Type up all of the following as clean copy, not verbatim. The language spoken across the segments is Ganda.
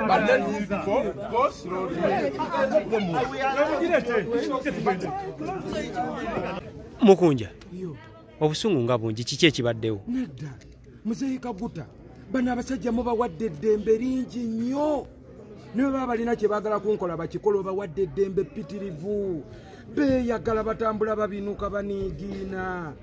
But then go slowly. Mukunja. Obusungu nga bungi kiki ekibaddewo? Nedda. Muzeeyi Kaguta bano abasajja mubawadde eddembe lingi nnyo. Ne baba balina kye baagala kunkola bakikola, obawadde eddembe ppitirivu. Beeyagala batambula babinuka baniigiina.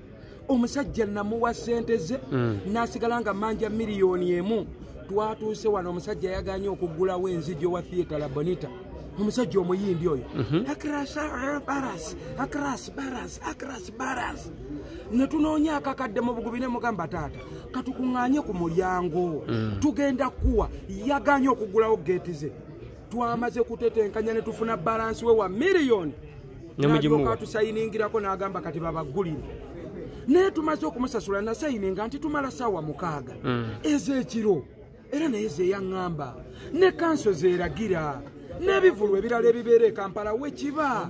Omusajja namuwa ssente ze n'asigala nga manja 1 million. Twatuuse wano omusajja yagaanye okuggulawo enzigi wa Theatre La Bonita. Omusajja omuyimbi oyo. Akras baras, akras baras, akras baras. Ne tunoonya akakadde mu bugubi ne mugamba taata katukuŋŋaanye ku mulyango. Tugenda kuwa. Yagaanye okuggulawo geeti ze. Twamaze kutetenkanya ne tufuna balansi we wa 1 million. N'alyoka atusayiningirako n'agamba kati babaggulire. Naye tumaze okumusasula nasayininga nti tumala ssaawa 6 ez'ekiro. Era naye ze yaŋŋamba ne kanso zeeragira n'ebivulu ebirala ebibeera e Kampala wekiba.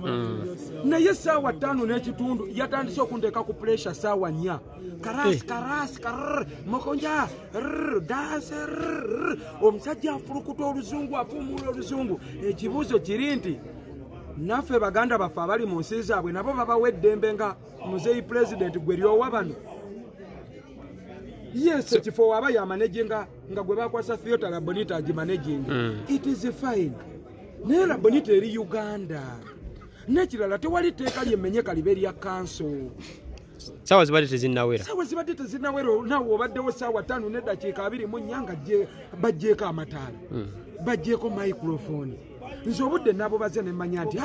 Naye ssaawa 5:15 yatandise okunteeka ku pressure ssaawa 4. Karas karas karr mokonja rr dance rr. Omusajja afulukuta oluzungu, afuumuula oluzungu. Ekibuuzo kiri nti naffe baganda baffe abali mu nsi zaabwe nabo babawa eddembe nga muzeeyi pulezidenti gwe lyowa bano. Yes, ekifo waba yamanaginga nga gwe bakwasa Theatre La Bonita agimanaging. It is fine. Naye La Bonita eri Uganda. N'ekirala tewali tteeka lyemmenyeka libe erya kanso. Ssaawa zibadde tezinnawera. Ssaawa zibadde tezinnawera, naawe obaddewo ssaawa 5:24 nga baggyeko amataala, baggyeko microphone. Nze obudde nabo baze ne mmanya nti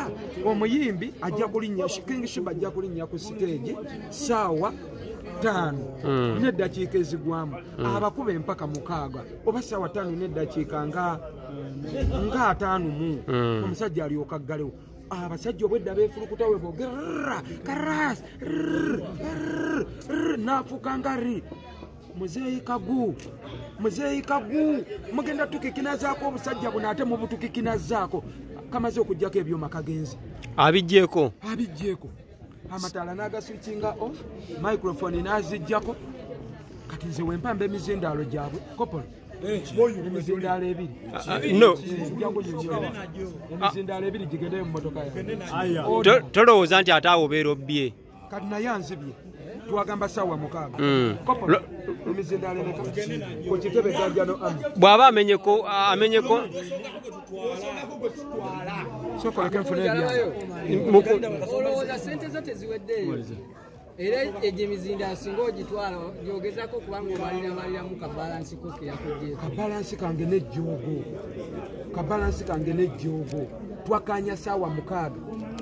omuyimbi ajja kulinnya, King Sheebah ajja kulinnya ku siteegi ssaawa 5 n'eddakiika ezigwamu. Abakuba empaka 6 oba ssaawa 5 n'eddakiika nga 50 omusajja alyoka aggalewo. Abasajja obwedda beefulukuta we boogera karas n'afuuka nga ri. Muzeeyi Kagu, Muzeeyi Kagu, mugenda tukikinazaako obusajja buno ate mubutukikinazaako. Kamaze okuggyako ebyuma kagenzi. Abiggyeko. Abiggyeko. Amataala n'agaswitchinga off, microphone n'aziggyako. Kati nze wempamba emizindaalo gyabwe. Kopolo. Emizindaalo 2. No. Emizindaalo 2 gigende mu mmotoka yange. Tolowooza nti ate awo obeera obbye. Kati naye anzibye. Twagamba ssaawa 6. Kopolo. Emizindaalo emeka? Ku kitebe Gajjano Ami. Bw'aba amenyeko amenyeko. Sooka oleke nfune ebyange. Olowooza ssente zo teziweddeeyo. Era egyo emizindaalo singa ogitwala gy'ogezaako kubanga obalirabaliramu kabalansi ko ke yakuggyeko. Kabalansi kange n'ejjoogo. Kabalansi kange n'ejjoogo. Twakkaanya ssaawa 6.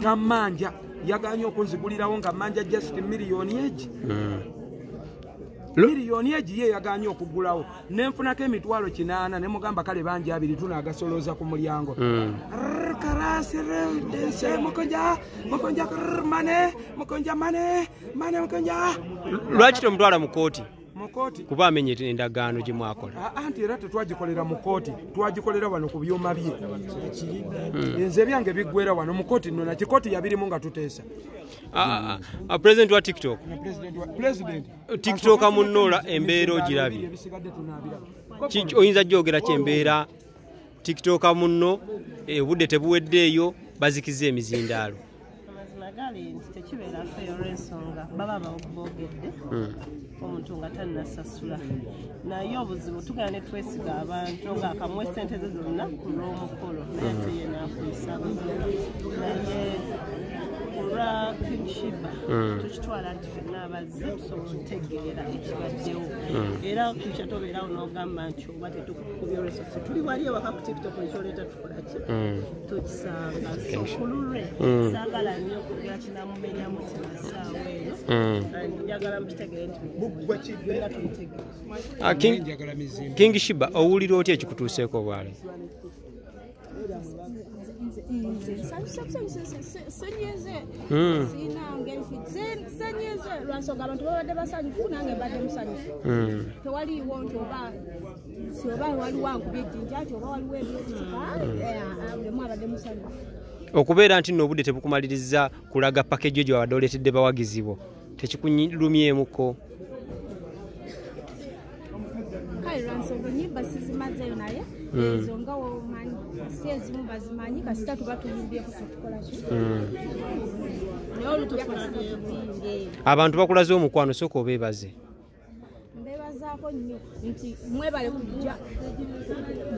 Tammanja yagaanye okunzigulirawo nga mmanja just 1 million egi. 1 million egi ye yagaanye okugulawo. Ne nfunako emitwalo 8 ne mugamba kale bangi 2 tunaagasolooza ku mulyango. Karasi dense mukonja mukonja mane mukonja mane mane mukonja. Lwaki tomutwala mu kkooti? Mu kkooti kuba amenye endagaano gye mwakola. Anti era tetwagikolera mu kkooti, twagikolera wano ku byuma bye. Nze ebyange biggwera wano mu kkooti nno nakikooti yabirimu nga tuteesa. President wa TikTok. President TikTok munnola embeera ogirabye. Oyinza gyogera ki embeera TikTok munno obudde tebuweddeeyo bazikiza emizindaalo? Amazima gali nti tekibeera fair olw'ensonga baba boogedde omuntu nga tannasasula. Naye obuzibu tugenda ne twesiga abantu ng'akamuwa ssente ze zonna ku lw'omukolo naye ate ye n'akuyisa bubi. Naye olwa King Sheebah tukitwala nti ffenna abazze tusobola okutegeera ekibaddewo. Era kukya tobeerawo n'ogamba nti oba tetukukubye olw'ensonga tuli wali ewaka ku TikTok ekyoleeta tukola ki tukisanga. So ku lulwe saagala nnyo okwogera kinamumenya mutima ssaawa eno. Njagala mukitegeere nti byonna tubitegeera. King Sheebah owulira otya ekikutuuseeko bwale? Senyize lwansonga abantu babadde basanyufu nange mbadde musanyufu. Tewaliiwo nti oba si oba waliwo ankubye ejjinja nti oba waliwo ebyokutuka buli abadde musanyufu. Okubeera nti nno obudde tebukumaliriza kulaga package gye wabadde oleetedde bawagizi bo tekikulumyemuko? Kale lwansonga ennyimba sizimazeeyo, naye ezo nga womanyi si ezimu bazimanyi, kasita tuba tuyimbyeko kyetukola ki. Naye olutukola. Abantu bakulaze omukwano, sooka obeebaze. Mbebazaako nnyo nti mwebale kujja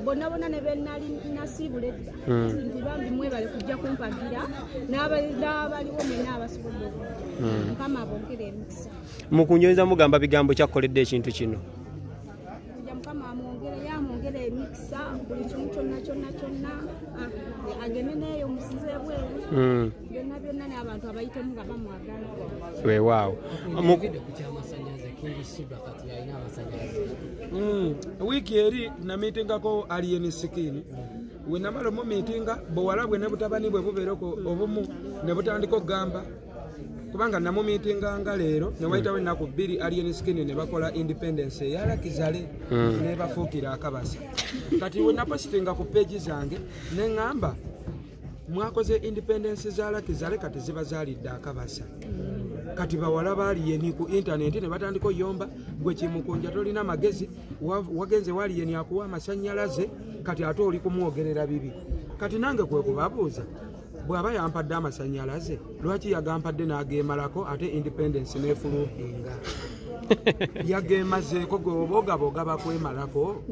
bonna bonna ne benali nasiibula edda, nti bambi mwebale kujja kumpagira n'abaliwo mwenna abasobodde okujja. Mukama abongere emikisa. Mukunjonza mugamba bigambo kyakukoledde ekintu kino. Kujja Mukama amwongere, yamwongere emikisa buli kimu kyonna kyonna kyonna, agende neeyo musize ebweru, byonna byonna, n'abantu abayitemu nga bamwagala. Weewaawo. Oyogedde ku kyamasannyalaze, King Shiba kati alina amasannyalaze. Wiiki eri namiitingako Alien Skin. We namala omumiitinga, buwala bwe ne butabani bwe bubeerako obumu ne butandika okugamba, kubanga namumiitinganga leero ne wayitawo ennaku 2, Alien Skin ne bakola independence eyalakizale nebafuukira akabasa. Kati we napositinga ku peegi zange ne ŋŋamba, mwakoze independence za Lakizale, kati ziba zaalidde akabasa. Kati bawala baaliyeni ku intaneti ne batandika oyomba, gwe Kimukunja tolina magezi, wagenze waliyeni akuwa amasanyalaze, kati ate oli kumwogerera bibi. Kati nange kwe kubabuuza, bw'aba yampadde amasanyalaze, lwaki yagampadde n'ageemalako ate independence n'efulupinga yagemazeeko? Gwe oba ogaba ogaba kwemalako.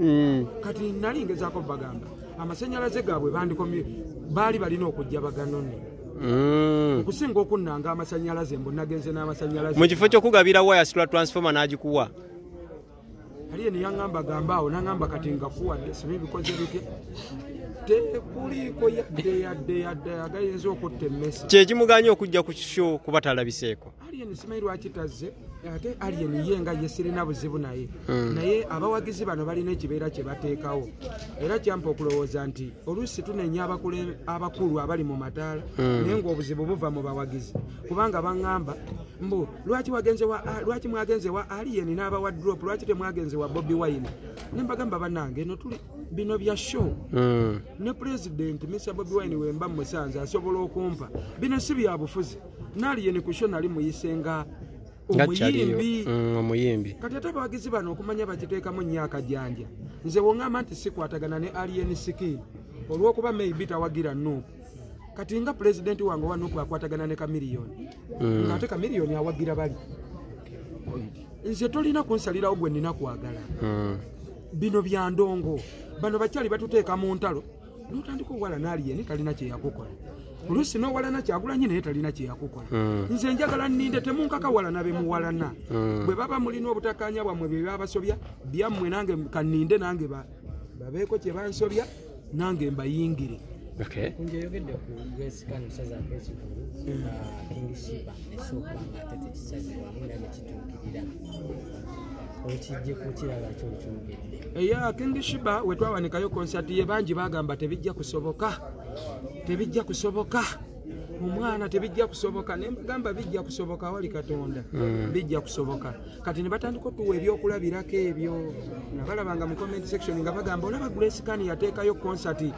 Kati nali ngezaako bagamba amasanyalaze gaabwe bandikomye, baali balina okujja baganone okusinga okunnanga amasanyalaze mbu nagenze n'amasanyalaze. Mu kifo ky'okugabira waya situla transformer n'agikuwa. Aliye niyaŋŋamba gamba awo, naŋŋamba kati nga kuwadde sibi bikoze bitya, tekuliiko yadde yadde yadde agayinza okutta emmese. Kyekimuganye okujja ku show kuba talabiseeko. Alien simanyi lwaki tazze. Ate Alien ye nga ye sirina buzibu naye, naye abawagizi bano balina ekibeera kye bateekawo, era kyampa okulowooza nti oluusi tunenya abakulu abali mu mataala, naye ng'obuzibu buva mu bawagizi, kubanga baŋŋamba mbu lwaki wagenze wa, lwaki mwagenze wa Alien n'abawa drop, lwaki temwagenze wa Bobi Wine? Ne mbagamba, bannange, eno tuli bino bya show. Ne President Mr Bobi Wine wemba musanze asobola okumpa, bino si bya bufuzi. N'Alien ku show nali muyise nga nga kyaliyo. omuyimbi. Omuyimbi. Kati ate abawagizi bano okumanya bakiteekamu nnyo akajanja. Nze woŋŋamba nti sikwatagana ne Alien Skin olw'okuba maybe tawagira NUP, kati nga pulezidenti wange owa NUP akwatagana ne Kamiliyoni, ng'ate Kamiliyoni awagira bali, nze tolina kunsalirawo gwe nina kwagala. Bino bya ndongo, bano bakyali batuteeka mu ntalo. Notandika owalana Alien, talina kyeyakukola. Oluusi n'owalana Kyagulanyi, naye talina kyeyakukola. Nze njagala nninde, temunkaka walana be muwalana. Bwe baba mulina obutakanya bwammwe, bye babasobya byammwe, nange kanninde, nange babeeko kye bansobya, nange mbayingire. Okay. Kunja oyogedde ku Grace Khan musazaako ekivulu, King Shiba nesooka nga ate tekisazibwamu era nekituukirira, okijje kukiraba kyo okyogedde. Eya King Shiba, we twawanikayo konsati ye, bangi bagamba tebijja kusoboka, tebijja kusoboka, omwana tebijja kusoboka. Ne mbagamba bijja kusoboka, awali Katonda bijja kusoboka. Kati ne batandika otuwa ebyokulabirako ebyo, nabalabanga mu comment section nga bagamba, olaba Grace Khan yateekayo konsati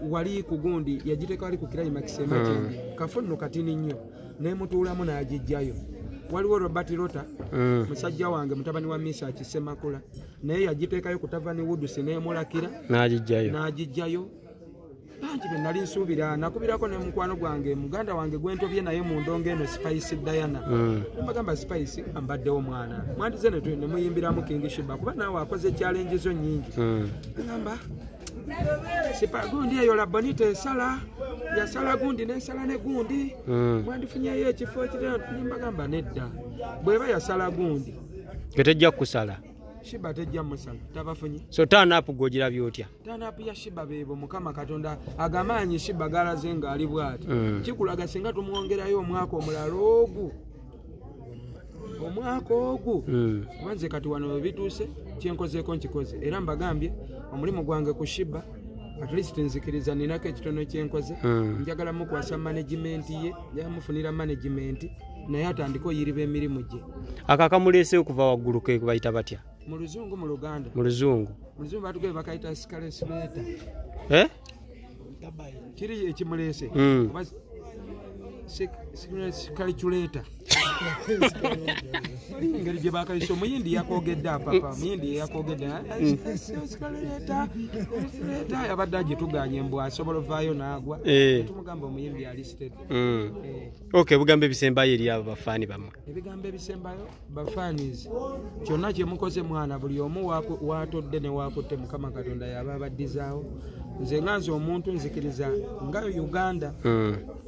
wali ku gundi, yagiteeka wali ku Climax emakindi, kafo nno katini nnyo, nemutuulamu n'agijjayo. Waliwo Robert Rota, musajja wange, mutabani wa Misa Kisemakula, naye yagiteekayo ku Tavani Woods nemulakira n'agijjayo. N'agijjayo. Bangi be nali nsuubira. Nakubirako ne mukwano gwange, muganda wange gwentobye naye mu ndongo eno, Spice Diana. Mbagamba, Spice, ambaddewo mwana mwandize ne muyimbiramu King Shiba, kuba naawe akoze challenge zo nnyingi. Agamba sipa gundi eyo la bonita esala yasala gundi nesala ne gundi, mwandifunyeyo ekifo ekirala. Nembagamba nedda, bweba yasala gundi Ge tejja kukusala. Shiba tejja musala, tabafunye. So turn up gw'ogirabye otya? Turn up ya Shiba, beebo Mukama Katonda agamaanyi Shiba galaze ng'ali bw'ati. Kikulaga singa tumwongerayo omwaka omulala ogwo, omwaka ogwo, kuba nze kati wano webituuse kyenkozeeko nkikoze, era mbagambye omulimu gwange ku Shiba, at least nzikiriza ninako ekitono kyenkoze. Njagala mukwasa management ye, njagala mufunira management naye atandike oyiriba emirimu gye. Ako akamuleeseyo okuva waggulu ke bayita batya? Mu Luzungu, mu Luganda? Mu Luzungu. Mu Luzungu batugabe bakayita escalator. Eh? Kiri ekimuleese. Oba Calculator. Engeri gye bakayisa omuyindi yakogedde apapa, omuyindi yakogedde calculator yabadde agituganye mbu asobola ovaayo n'agwa. Tumugamba omuyimbi ali steady. Okay, bugambo ebisembayo eri abo bafaani bammwe. Ebigambo ebisembayo bafaanizi, kyonna kye mukoze mwana buli omu watodde ne wakutte Mukama Katonda yaba abaddizaawo. Nze nga nze omuntu nzikiriza nga Uganda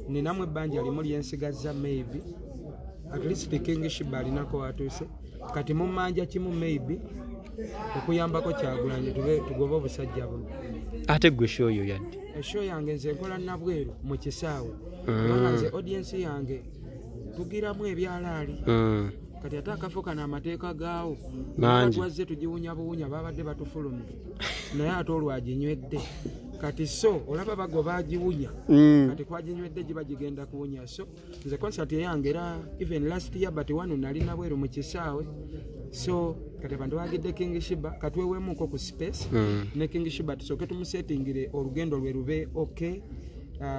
ninamu ebbanja limu lyensigazza maybe at least King Sheebah alinako watuuse kati mumanja kimu maybe okuyambako Kyagulanyi tugobe obusajja buno. Ate gwe show yo yadde? Show yange nze nkola nabweru mu kisaawe kubanga nze audience yange tugiramu ebyalaali. Kati ate akafo kano amateeka gaawo twazze tugiwunya buwunya babadde batufulumye naye ate olwo aginywedde. Kati so olaba bagoba agiwunya kati kwaginywedde giba gigenda kuwunya. So nze concert eyange era even last year but one nali nabweru mu kisaawe. So kati abantu bagidde King Sheebah katweweemuko ku space ne King Sheebah tusooke tumusetingire olugendo lwe lube okay.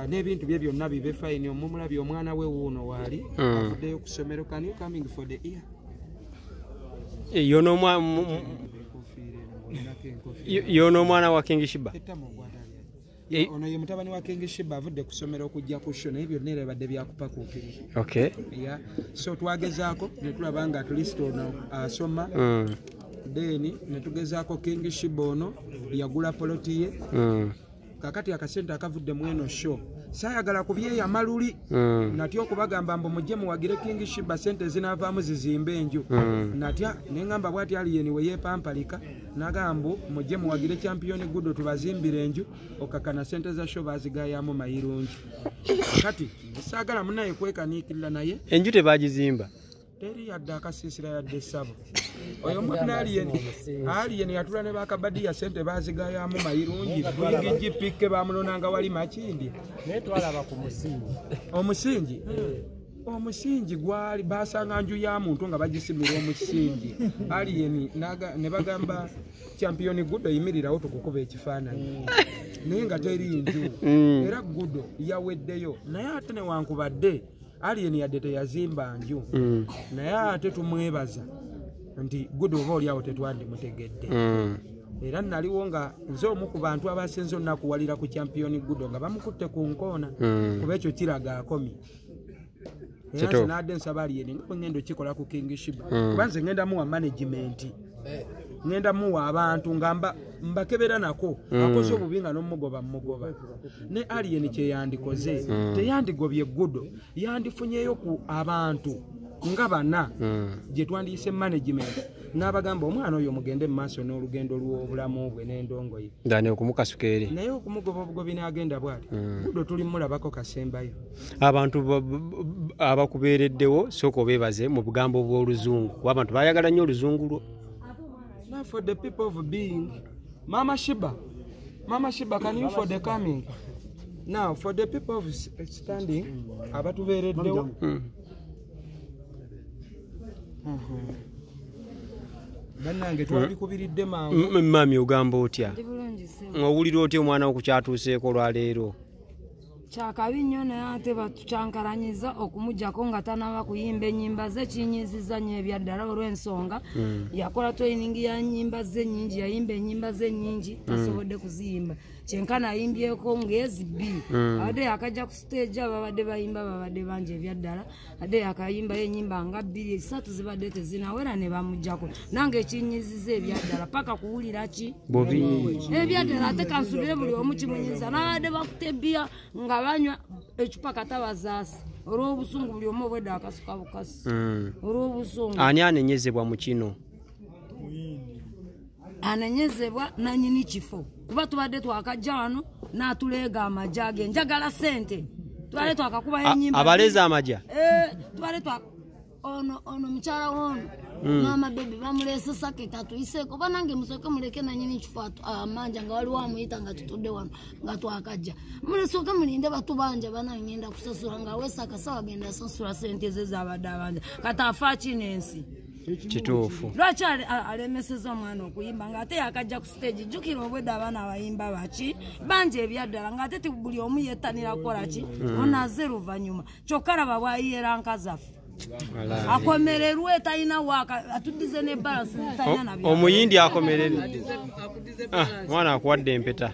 N'ebintu bye byonna bibe fine. Omumulabye omwana we wuuno waali avuddeyo ku ssomero. Can you coming for the year? Yono omwana wa King Sheebah. Ono ye mutabani wa King Sheebah avudde ku ssomero okujja ku show naye byonna era bibadde byakupakuukirira. Okay. Yeah. So twagezaako ne tulaba nga at least ono asoma. Then ne tugezaako King Sheebah ono yagula poloti ye. Kakati akasente akavudde mu eno show saayagala kubyeyama luli natya okubagamba mbu mujje muwagire King Sheebah sente zinaavaamu zizimbe enju. Natya ne ŋŋamba bw'ati Alien we yeepampalika n'agamba mbu mujje muwagire Champion Gudo tubazimbire enju okakana sente za show bazigayamu mayirungi. Kati saagala munnaye kwekaniikirira naye enju tebagizimba teri yadde akasiisira yadde essabo. Oyo omwana Alien yatula ne bakabadiya sente bazigayamu mayirungi bwigi GPK bamunonanga wali Makindye. Naye twalaba ku musingi. Omusingi? Omusingi gwali basanga nju ya muntu nga bagisimira omusingi. Alien ne bagamba Champion Gudo yimirirawo tukukuba ekifaananyi. Naye nga teri nju. Era Gudo yaweddeyo naye ate newankubadde Alien yadde teyazimba nju. Naye ate tumwebaza nti Gudo oba oli awo tetwandimutegedde. Era naliwo nga nze omu ku bantu abasinze onakuwalira ku Champion Gudo nga bamukutte ku nkoona kuba ekyo kiraga akomye. Era nze nadde nsaba Alien nga bwe ngenda okikola ku King Sheebah kuba nze ngenda muwa management, ngenda muwa abantu nga mbakebera nako akoze obubi nga n'omugoba mugoba. Ne Alien kye yandikoze teyandigobye Gudo, yandifunyeyo ku abantu nga bana gye twandiyise management n'abagamba omwana oyo mugende mu maaso n'olugendo lw'obulamu bwe n'endongo ye ndani okumukasuka eri naye okumugoba obugobi n'agenda bw'ati. Gudo tuli mulabako kasembayo. Abantu abakubeereddewo sooka obeebaze mu bugambo bw'oluzungu kuba abantu baayagala nnyo oluzungu lwo. Now for the people of being Mama Sheebah, Mama Sheebah, can you for the coming? Now for the people of standing abatubeereddewo. Bannange twabikubiridde mangu. Mami ogamba otya? Owulira otya omwana wo ku kyatuuseeko olwaleero? Kyakabi nnyo naye ate batukyankalanyiza okumuggyako nga tanaba kuyimba ennyimba ze kinyiizizza nnyo ebyaddala olw'ensonga yakola training ya nnyimba ze nnyingi, yayimba ennyimba ze nnyingi tasobodde kuziyimba. Kyenkana ayimbyeko ng'ezi bbiri abadde yakajja ku stage ababadde bayimba babadde bangi ebyaddala adde yakayimbayo ennyimba nga bbiri esatu zibadde tezinawera ne bamuggyako. Nange ekinyiiziza ebyaddala paka kuwulira ki bobi ebyaddala ate kansubire buli omu kimunyiiza n'abadde bakuta ebbiya nga banywa ecupa katabazaasi olw'obusungu buli omu obwedda akasuka bukasi olw'obusungu. Ani anenyezebwa mu kino? Anenyezebwa nannyini kifo kuba tubadde twakajja wano n'atuleega amagya ge njagala ssente tubadde twakakubayo ennyimba abaleeze amagya tubadde ono mukyala wono maama bebi bamuleese saketi atuyiseeko banange musooke muleke nannyini kifo amanja nga waliwo amuyita nga tutudde wano nga twakajja mulesooke mulinde batubanja banange ngenda kusasula nga aweesa akasawo agenda asasula ssente ze zabadde abanja kati afa ki n'ensi. Kituufu. Lwaki alemeseza omwana okuyimba ng'ate yakajja ku stage? Jjukira obwedda abaana abayimba baki bangi ebyaddala ng'ate buli omu yettanira kukola ki onaze luvannyuma. Kyokka laba bw'ayiye ranka zaffe. Akomererwe talina waaka atuddize ne balance talina na bya. Omuyindi akomererwe. Mwana akuwadde empeta.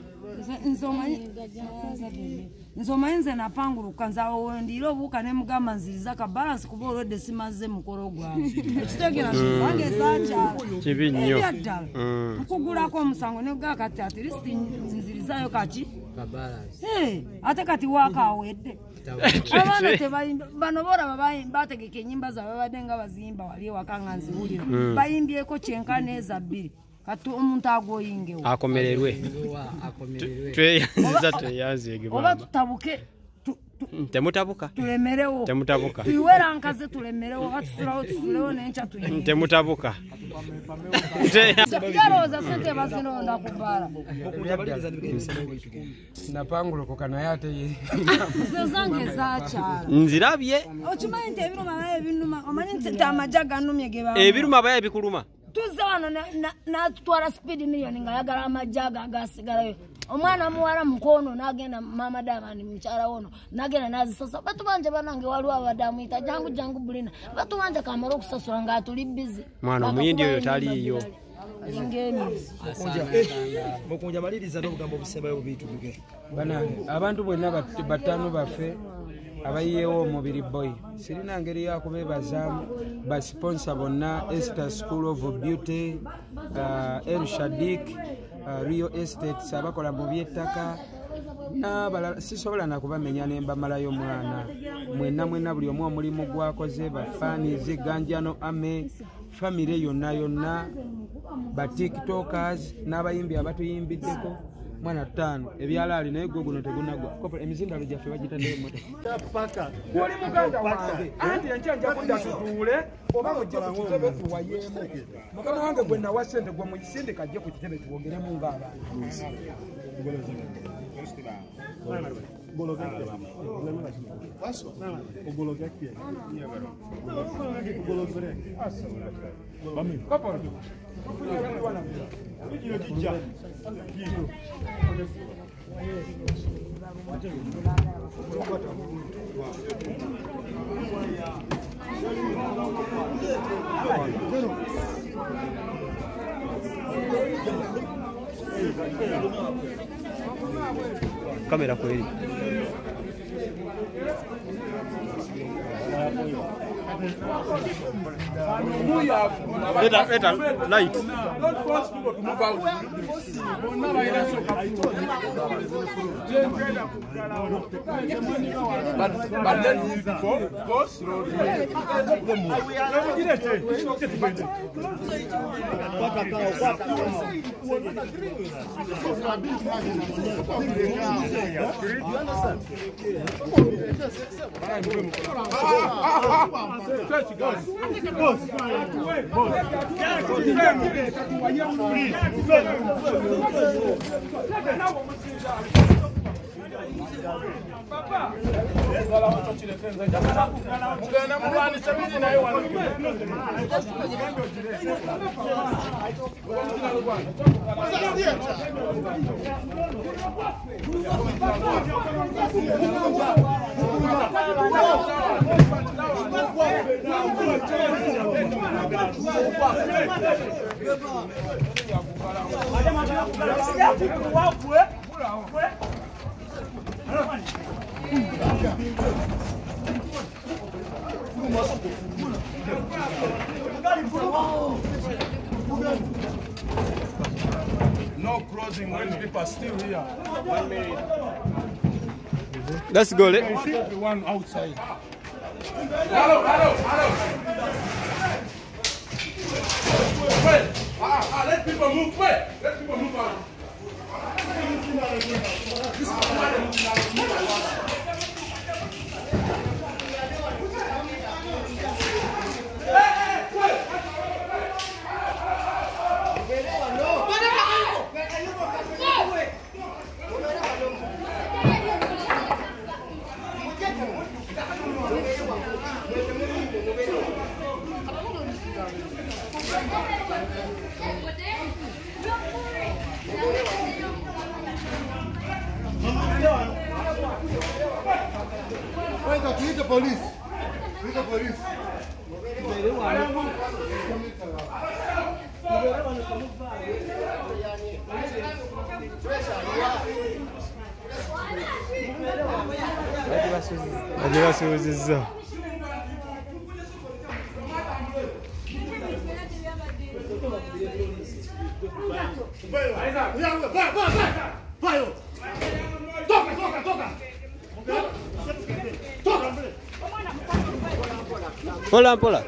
Nze omanyi nze napanguluka nze awo wendiira obuuka ne mugamba nziriza ka balance kuba olwedde simaze mukolo gwange. Ekitegeera nti zange zakyala. Kibi nnyo. Ebyaddala. Nkugulako omusango ne gugamba kati at least nzirizaayo kaki? Ka balance. Ate kati waaka awedde. Abaana tebayimba bano boraba bategeka ennyimba zaabwe babadde nga baziyimba wali ewaka nga nziwulira. Bayimbyeko kyenkana eza bbiri. Kati omuntu agoyingewo. Akomererwe. Tweyanziza tweyanzeege baba. Oba tutabuke. Temutabuka. Tulemerewo. Temutabuka. Tuyiwera nkaze tulemerewo oba tusulawo tusulewo n'enkya tuyinge. Temutabuka. Yalowooza ssente bazironda ku bbaala. Napangulukuka naye ate ye. Nze zange zakyala. Nzirabye. Okimanyi nti ebiruma baye ebinuma omanyi nti amagya gannumye ge ba. Ebiruma baye bikuluma. Tuzze wano n'atutwala speed million ng'ayagala amagya ago agasigalayo. Omwana muwala mukono n'agenda maama Diamond mukyala wono n'agenda n'azisasa. Batubanja bannange waliwo abadde amuyita jangu jangu bulina. Batubanja kamala okusasula ng'atuli busy. Mwana omuyindi oyo taliiyo. Mukunja maliriza n'obugambo obusembayo bubitubuke. Bannange abantu bwenna bataano baffe abayiyeewo omubiri boy sirina ngeri yakubebazaamu basiponsa bonna Esther School of Beauty, El Shadik, Rio Estates abakola mu by'ettaka n'abalala sisobola nakubamenya ne mbamalayo mwana mwenna mwenna buli omu omulimu gwakoze bafaanizi Ganjano Ame famire yonna yonna ba tiktokers n'abayimbi abatuyimbiddeko mwana ttaano ebyalaali naye gwe guno tegunagwa. Kopa emizindalo gyaffe bagitaddeyo emmotoka. Oli muganda wange anti enkya nja kudda tutuule oba mujje ku kitebe tuwayeemu. Mukama wange gwe nawa ssente gwe mugisindika ajje ku kitebe tuwogeremu ng'abantu. Kopa. Kamera kweli. Leta light. Don't force people to move out. But let people go slowly. No crossing when people are still here. 1 minute. Let's go. Everyone outside. Hello, hello, hello. Wait. Let people move. Wait. Let people move out. Tuite polisi. Tuite polisi. Bagibasuuzizza. Mpola mpola.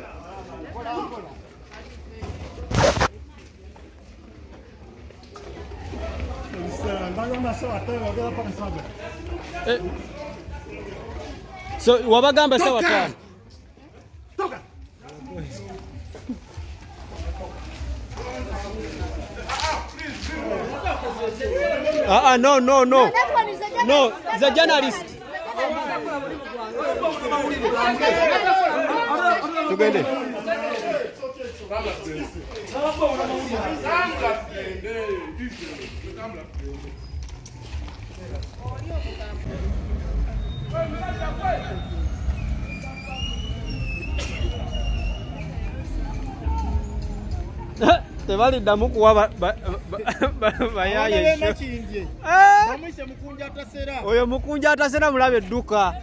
So wabagamba sawa tano. Toka. No no no. No, the journalist. Tugende. Tebaliddamu kuwa bayaye. Oyo mukunja atasera mulabe edduka.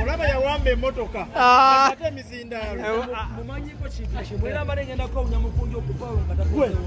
Olaba yawamba emmotoka ate emizindaalo. Mumanyiko kintu kimwe era mbadde ngenda kwawunya mukunja okuva awo nga takozeewo.